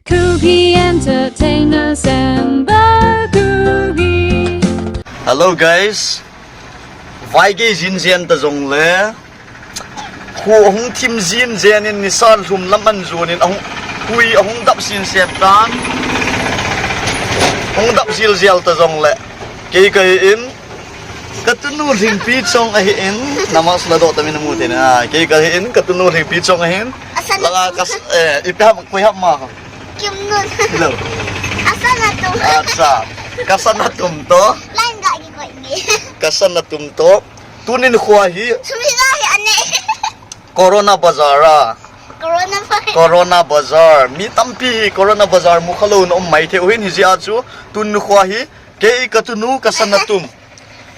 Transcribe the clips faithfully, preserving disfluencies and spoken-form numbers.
Kuki Entertainers and the Kuki. Hello guys. Vaigei jin jen ta jong le. Khu ahung thim jin jen in nisan lhum lam an jun in ahung hui ahung dap sin sen tan. Hung dap jil jel ta jong le. Kei ka hi in. Ka tunu Lhingpi Chong ahi in. Namas la do ta min mu te na. Kei ka hi in ka tunu Lhingpi Chong ahi in. Asan langa ka s-, eh, ipi ham, koi ham ma. Kim nun. Hello. Asan atum. Acha. Ka san atum to. Line ga ki koi ni. Ka san atum to. Tunin khua hi. Sumi ga hi ane. Corona Bazar a. Corona Bazar. Corona Bazar. Mi tampi hi Corona Bazar mu khalou na um mai thei u hin hi jia chu. Tun khua hi. Kei ka tunu ka san atum.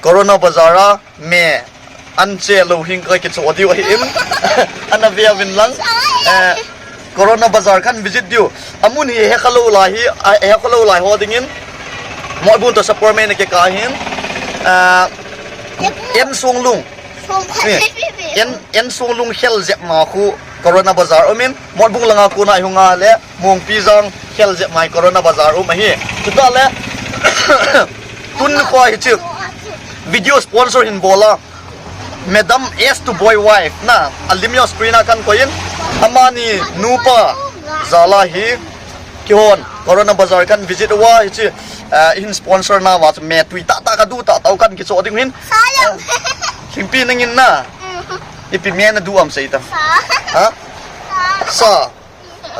Corona Bazar a me an che lo hing ka kicho diu ahi in. Ana via vin lang. Eh, Corona Bazar kan visit diu. Amun hi he khalou lai hi, a, he khalou lai ho dingin. Mo bun to support me na ke ka hin. Ah, en sung lung. Ni, en, en sung lung khel jep ma khu Corona Bazar um in, Motbung langa khu nai hunga le, Mongpi jang khel jep mai Corona Bazar um ahi. Chuta le, tun khua hi chu. Video sponsor hin bola. Madam S to boy wife na, alim yo screen a kan koin. Amani nupa jala hi. Kihon, Corona Bazar kan visit uva, hichi, ah, hin sponsor na uva, chu me tui tah tah ka du tah tah u kan kicho ding hin. Sayang. Lhingpi nangin na. Ipi me na du am sei ta. Sa. Ha? Sa.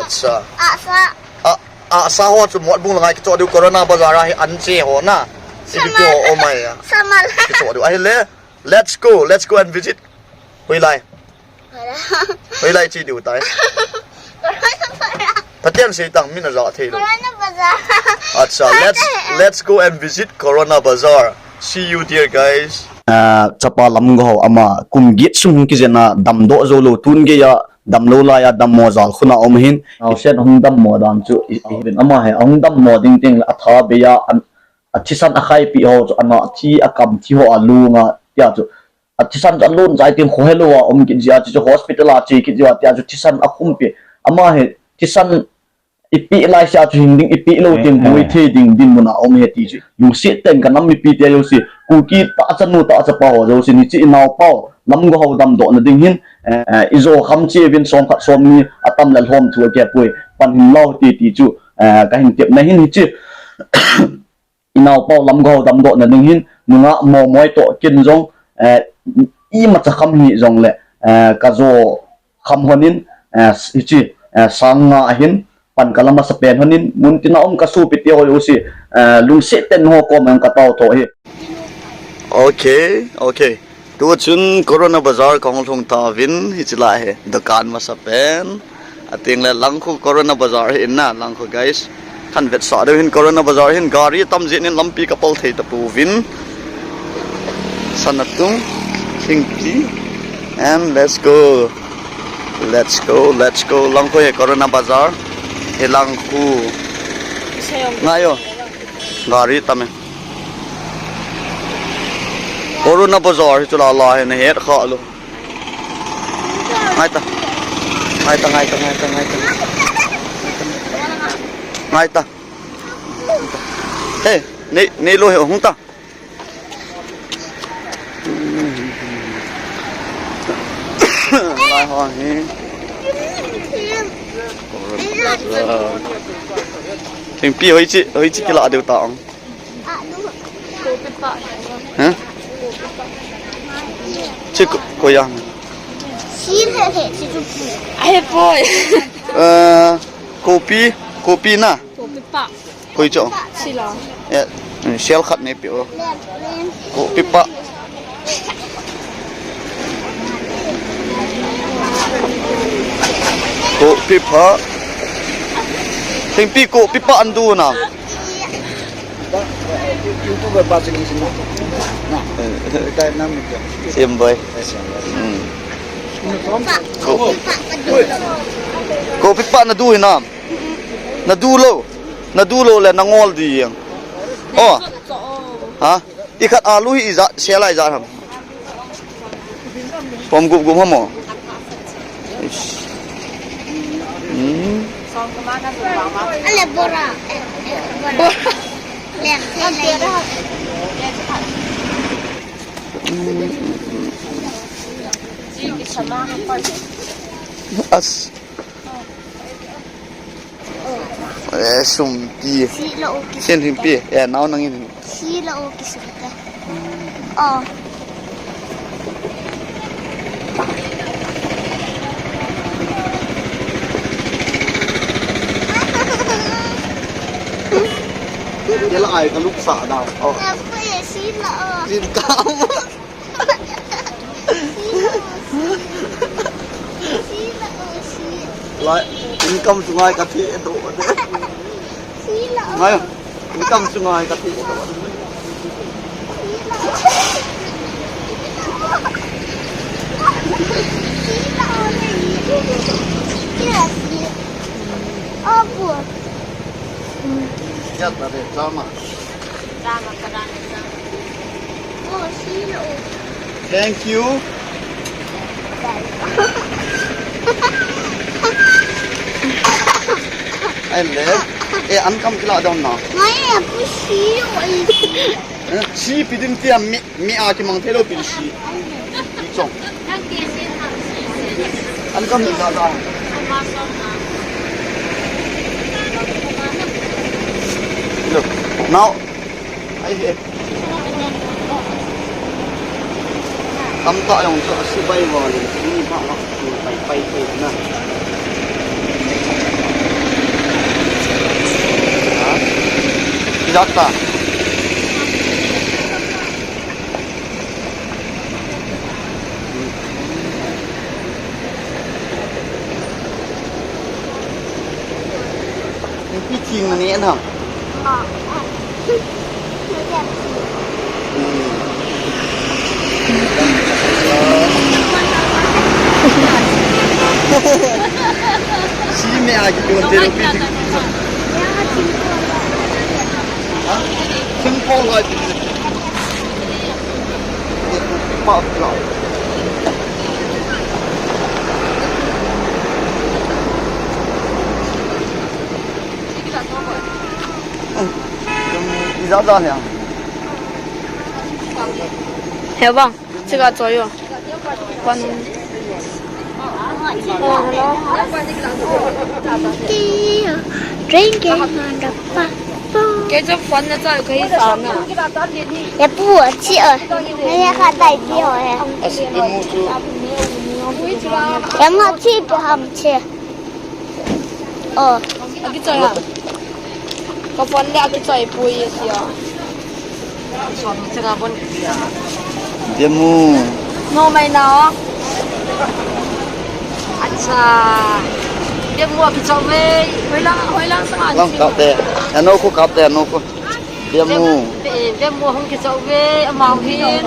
Sa. Acha. A, a, sa ho chu Motbung langa kicho diu Corona Bazar a hi an che ho na. Ipi pi ho o mai a. Samal. Kicho diu. Ahile. Let's go, let's go and visit. Hoilai. Hoilai chi diu tai. Pathian seitang min aja thei lou. Corona Bazar. Acha, let's, let's go and visit Corona Bazar. See you there, guys. Ah, chapa Lamgou ama kum get sung hung kijena damdoh jou lou tun geiya damlou laiya dammo jal khuna um hin. Nausen hung dammo dan chu i, i, ama hi hung dammo ding teng le atha beiya an A thisan akhaipi ho chu, ana thi akam thi ho alunga, tia chu. A thisan chu alun jai tin khohelou a um kit jia chu, chu hospital a che kit jia, tia chu thisan akhumpi. Ama hi thisan ipi lai sia chu hing ding, ipi lou tin, hmm, mui thei ding dinmun a um hi ti chu. Lungset ten ka nam mipi tia jouse, Kuki tahsa nu tahsa pa ho jouse, hiche inaopau Lamgou ho damdoh na ding hin, eh, eh, ijo kham che uvin som khat som ni atam le lhom thu akipui, pan hin lau ti ti chu, eh, kahin tepna hin hiche. Inaopau Lamgou ho damdoh na ding hin, nungah momoi toh kin jong, eh, imacha kham hijong le, eh, kajo kham lhonin, eh, hiche, eh, sang nga ahin, pan kala masapen lhonin, muntina um kasopi te ho jouse, eh, lungset ten ho koma katao tho hi. Okay, okay. Tuchun Corona Bazar kahung lhung tauvin, hiche lai hi dukan masapen. Ateng le lang khu Corona Bazar hi in na, lang khu guys. Kan vetsah diu hin Corona Bazar hin gari tam jeh in lampi kapal thei tapouvin. San atum, thingpi. And let's go. Let's go, let's go. Lang khu hi Corona Bazar. Hi lang khu. Ngai o. Gari tam e. Corona Bazar hi chu la la hi nahet kha lou. Ngai ta. Ngai ta, ngai ta, ngai ta, ngai ta. Ngai ta. Hey, nei, nei lou hi hung ta. Lai ho hi. Thingpi hoiche, hoiche kila diu ta ong. Hah? Che ko, ko yang. Ahe poi. Eh, kopi, kopi na. Kopi pa. Koi cho. Sila. Eh, sel khat nei pe o. Kopi pa. Kopi pa. Thingpi kopi pa an du na. YouTuber pa chini sini. Na. Kai nam ni kya? Same boy. Same boy. Hmm. Ko-, kopi pa na du hinam. Na du lou. Na du lou le na ngol di yang. Oh. Ha? Ikhat alu hi ijat, sela ijat ham. Pom gup gup ham o. Ish. Hmm. Ale bora. Eh, eh, bora. Bora. Lek, lek, lek. As. Eh, sumpi. Silo, okay. Sen himpi. Eh, nao nangin. Silo, okay, sumpi. Oh. Yala ai ka luksa da. Oh. Apa ya, silo. Cinta. Lai, income sungai ka thi do de. Ngai, income sungai ka thi do. Ya ta de, drama. Thank you. Ai le. Eh, an kam kila dong na. Mai, apu si. Eh, si pidim tia mi, mi a kimang thelo pil si. Pi chong. An kam ni da da. Look. Now, ai he. Tamtah jong chu a sibai vang in, mi mah mah chu pai, pai, pai na. Ha? Ijat ta? Ipi thing na ne na? Si me a ki kon te lo pi thing. Ha? Thing ko la pi. Pa la. Ijat dan ya. He bang, chika choi yo. Pan. Oh, hello. Drinking on the pa. Ke jo phone na choi ko hi sa na. Ya pu a chi a. Na ya kha dai ti ho he. As imu chu. Ya ma chi pu ham chi. Oh, akichoi ha. Ka phone le akichoi pui sia. Som changa bon. Demu. No mai na o. Acha. Demu akichoi ve. Hoilang, hoilang sanga. Lang kap te. Ano ko kap te, ano ko. Demu. Demu hung kichoi ve, amau hin.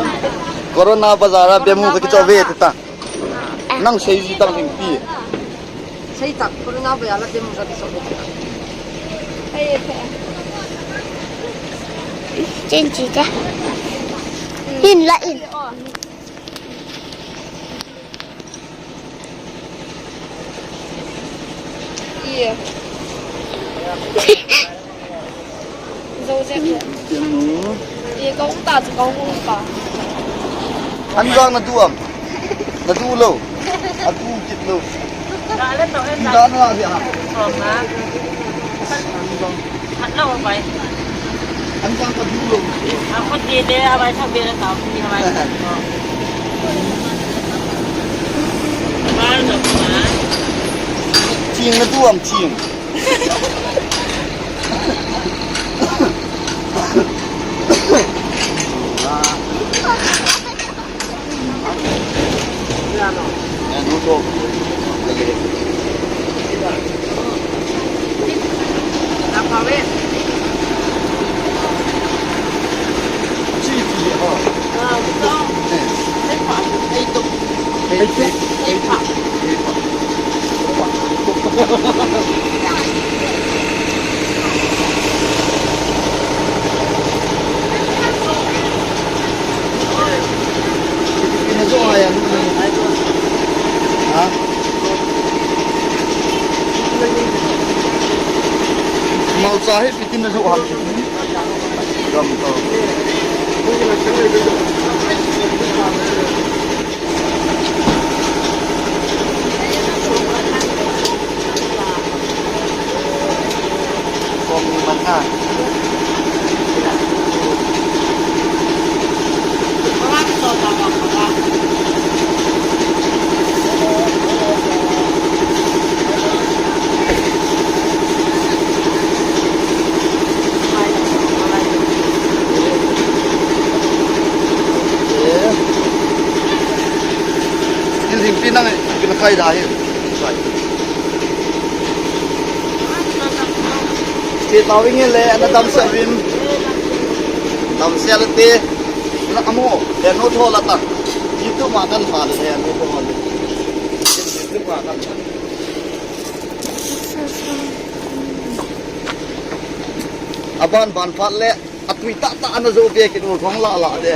Corona bazar a demu kichoi ve ta. Nang sei ji tang ding pi. Sei tak, corona bazar a demu ka kichoi. Chen chi ta. In la in. Iya. Zo je ko. Ye kong ta chu kong hung pa. An jang na du am. Na du lo. A du kit lo. Ni da na la dia. An jang. An jang ka du lo. A ko de de a bai tha be la ta ni a bai. Thing na du am thing. Sa hi pitin na jo ham. Gam to. Kong man ha. Thil hing pi nang pi na khai da hi. Sai. Che tawing le ana dam sa vin. Dam sia le te. Na amo, he no tho la ta. Ji tu ma kan pha le, he no tho le. Ji tu ma kan pha. Aban ban phat le, atui ta ta ana zo pe ki no thong la la de.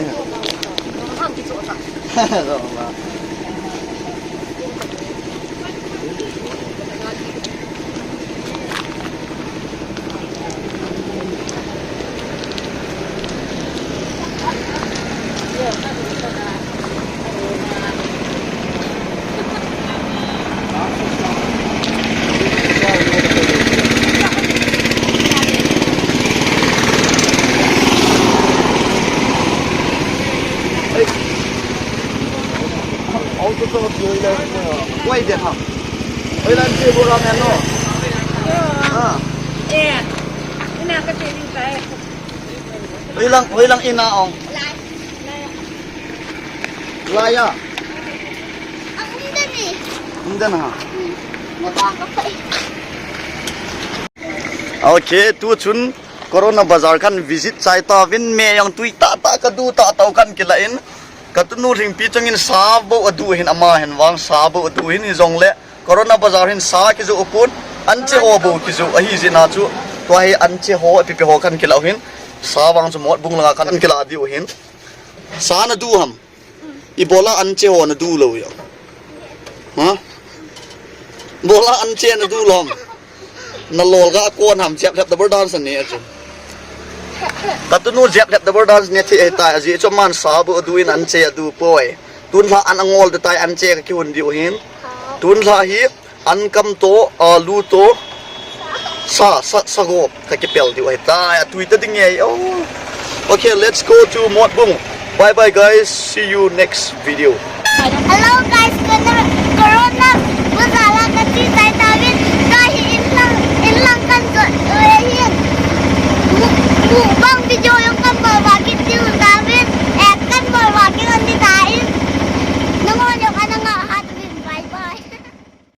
Auto to, wai de ha. Hoilang che bo ram no. Ah. Eh. Ina ka che ni kai. Hoilang, hoilang ina ong. Laya. Ang unda ni. Unda na ha. Mabaka pa eh. Okay, tu chun Corona Bazar kan visit chai ta vin, me jong tui ta ta ka du ta tau kan kila in. Ka tunu Lhingpi chungin sa bou adu hin, ama hin vang sa bou adu hin, hijongle Corona Bazar hin sa kijoh pon, anche ho bou kijoh ahi jeh a chu, tua hi anche ho, ipi pi ho kan kila u hin, sa vang chu Motbung langa kan kila diu hin. Sa na du ham? Ibola anche ho na du lou ya? Ha? Bola anche na du lou ham? Na lol ga kon ham, jep lep double dance ne a chu. Ka tunu jep lep double dance ne thi e tai, ajeh chu aman sa bou adu in anche adu poi. Tun lha an angol de tai, anche ka kihun diu hin. Tun lha hi an kam to, alu to, sa, sa, sa go ka kipel diu ahi tai, atui ta ding e. Oh. Okay, let's go to Motbung. Bye bye guys. See you next video. Hello guys, Corona, Corona Bazar a ka che chai ta vin, ka hi in lang, in lang kan jot uve hin. Mu, mu bang